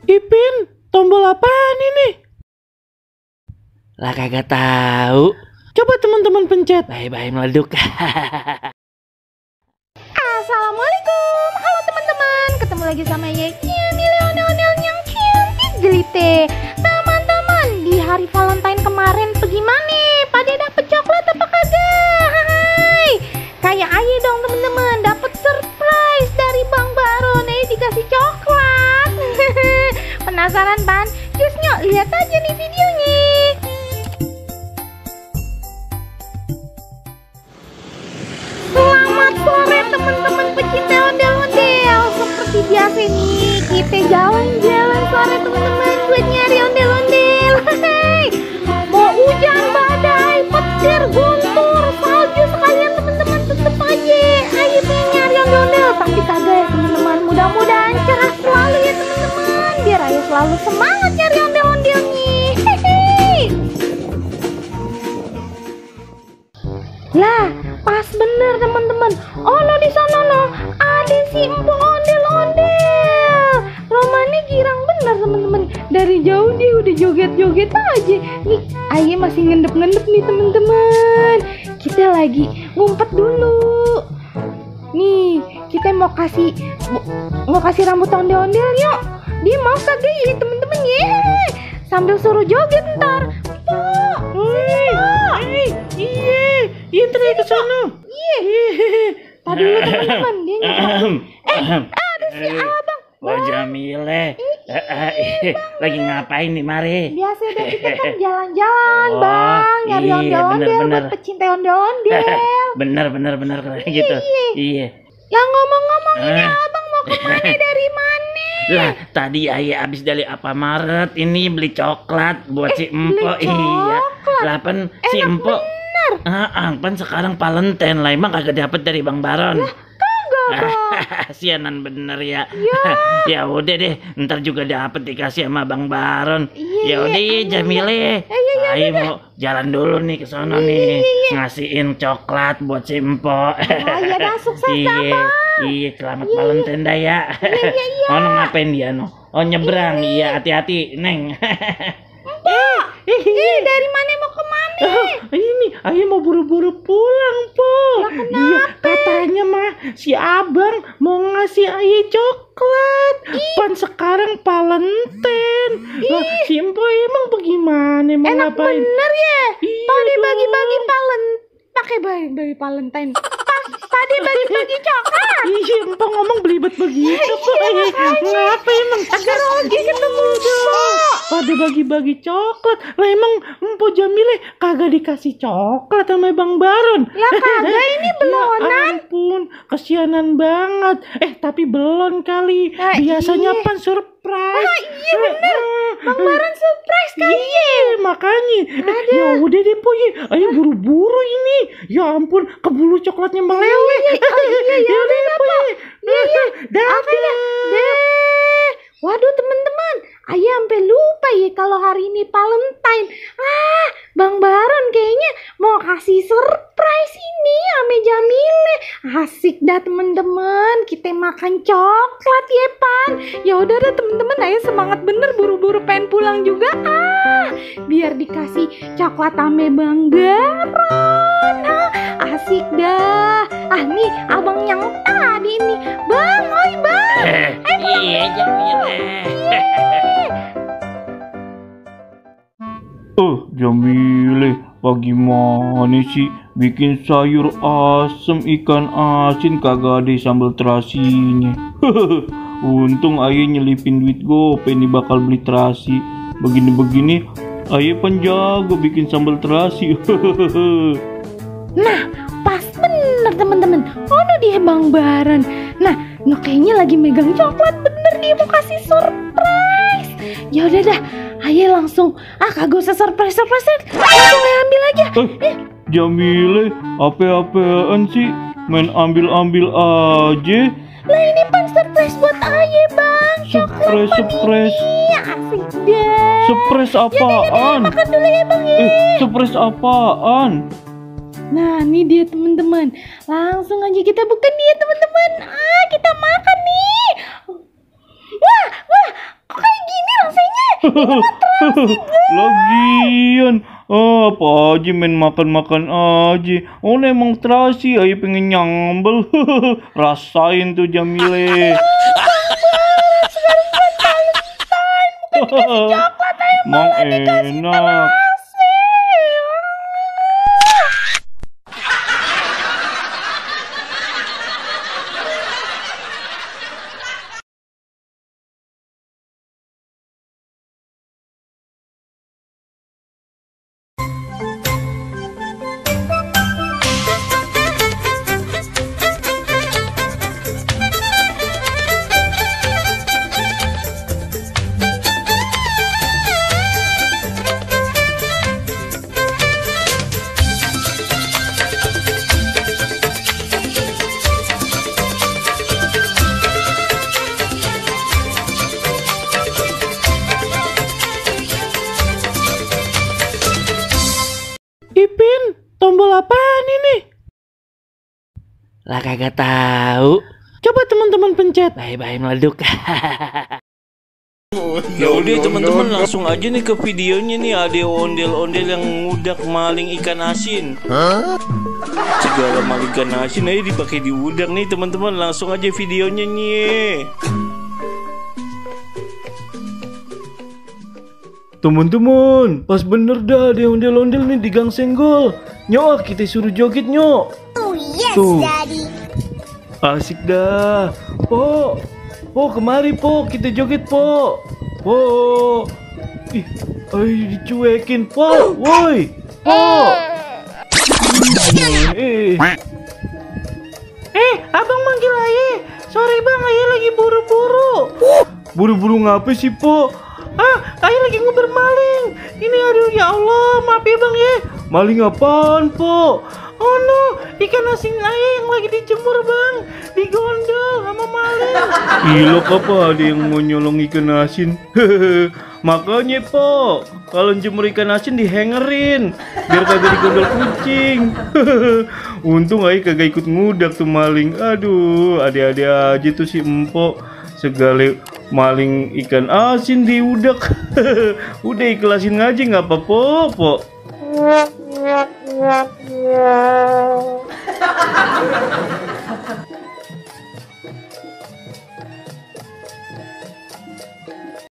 Ipin, tombol apaan ini? Lah kagak tahu. Coba teman-teman pencet. Bye-bye meleduk. Assalamualaikum, halo teman-teman. Ketemu lagi sama Yeknya, ondel-ondel yang cantik jelite. Teman-teman, di hari Valentine kemarin bagaimana? Pada dapet coklat apa kagak? Hai, kayak Aye dong teman-teman, dapet surprise dari Bang Baron. Dikasih coklat. Penasaran pan? Cus nyok, lihat aja nih videonya. Selamat sore teman-teman pecinta ondel-ondel. Seperti biasa nih, kita jalan-jalan sore teman-teman buat nyari ondel-ondel. Mau hujan, badai, petir, guntur, salju sekalian teman-teman, tetep aja Ayo pengen nyari ondel-ondel. Tapi kagak ya teman-teman, mudah-mudahan cerah selalu ya teman-teman, biar Ayo selalu semangat nyari ondel-ondelnya. Lah, pas bener teman-teman. Oh no, di sana no ada si empok ondel-ondel. Romanya girang bener teman-teman. Dari jauh dia udah joget-joget aja. Nih, Aye masih ngendep-ngendep nih teman-teman. Kita lagi ngumpet dulu. Nih, kita mau kasih rambut ondel-ondel yuk. Dia mau kagak ya teman-teman ya? Sambil suruh joget ntar. Iya teriak ke sana. Iya. Tadi dulu teman-teman dia nyanyi. Ada si abang. Wah Jamile, lagi ngapain nih Mari? Biasa deh kita kan jalan-jalan bang, nyari ondel-ondel buat pecinta ondel-ondel. Bener kayak gitu. Iya. Yang ngomong-ngomong ini abang mau kemana dari mana? Lah tadi Aye abis dari Alfamart ini beli coklat buat si Empo. Iya. Lah pan si Empo. Pan sekarang Valentine lah, emang kagak dapet dari Bang Baron. Sianan bener ya. Ya udah deh, ntar juga dapet dikasih sama Bang Baron. Ya udah Jamile. Ayo mau jalan dulu nih ke sono nih, ngasihin coklat buat si Empo. Iya dah, sukses Bang. Iya, selamat Valentine dah ya. Oh ngapain dia no? Oh nyebrang, iya hati-hati Neng. Dari mana mau kemana? Ini Ayo mau buru-buru pulang Po. Iya katanya mah si abang mau ngasih Aye coklat. Pan sekarang Valentine. Lah si Empo emang bagaimana mau enak ngapain? Bener ya. Pada bagi-bagi pakai bagi Valentine. Pada bagi-bagi coklat. Iya Empo ngomong belibet begitu Po. Ngapa emang? Agak rogi ketemu Pada bagi-bagi coklat. Lah emang Empo Jamile kagak dikasih coklat sama Bang Baron? Lah kagak ini belonan. Ya ampun, kesianan banget. Tapi belon kali. Biasanya pan surprise. Iya bener. Bang Baron surprise kali. Iya makanya. Ya udah deh Po, Ayo buru-buru ini. Ya ampun, keburu coklatnya meleleh. Iya udah Po. Dadah. Waduh teman-teman, Aye sampai lupa ya kalau hari ini Valentine. Bang Baron kayaknya mau kasih surprise ini sama Jamile. Asik dah teman-teman, kita makan coklat ya Pan. Ya udah dah teman-teman, Aye semangat bener buru-buru pengen pulang juga. Biar dikasih coklat sama Bang Baron. Asik dah. Nih abang yang tadi nih. Bang, oi Bang. Iya Jamile. Jamile, bagaimana sih bikin sayur asem ikan asin kagak ada sambal terasinya. Untung Aye nyelipin duit gope nih bakal beli terasi. Begini-begini Aye penjago bikin sambal terasi. Nah, pas bener teman-teman. Ono dia Bang Baron. Nah, kayaknya lagi megang coklat bener dia mau kasih surprise. Ya udah dah, Aye langsung kagak usah surprise, langsung ambil aja. Jamile, apa-apaan sih? Main ambil-ambil aja. Lah ini pan surprise buat Aye Bang. Surprise. Asik deh. Surprise apaan? Makan dulu ya Bang ya. Surprise apaan? Nah, ini dia teman-teman. Langsung aja kita buka dia teman-teman. Kita makan nih. Wah, kok kayak gini Lagian, apa aja main makan-makan aja. Oh, emang terasi, ayo pengen nyambel. Rasain tuh Jamile. Emang enak. Ipin, tombol apaan ini? Lah kagak tahu. Coba teman-teman pencet. Bye-bye meleduk. Ya udah teman-teman langsung aja nih ke videonya nih. Ada ondel-ondel yang ngudak maling ikan asin. Segala maling ikan asin aja dipakai diudak nih teman-teman. Langsung aja videonya nih. Teman-teman, pas bener dah ada ondel-ondel nih di Gang Senggol. Nyok, kita suruh joget nyok. Oh yes, Tuh. Daddy. Asik dah. Po, kemari po, kita joget po. Ih, ayo dicuekin po, woi. Abang manggil Aye. Sorry bang, Aye lagi buru-buru. Buru-buru ngapa sih po? Aye lagi nguber maling. Ini aduh ya Allah, maaf ya bang ya. Maling apaan po? Oh no, ikan asin Aye yang lagi dijemur bang, digondol sama maling. Ilok apa ada yang mau nyolong ikan asin? Makanya po, kalau jemur ikan asin dihangerin biar kagak digondol kucing. Untung aja kagak ikut ngudak tuh maling. Aduh, ada-ada aja tuh si empok. Segala maling ikan asin diudak. Udah ikhlasin aja nggak apa-apa po.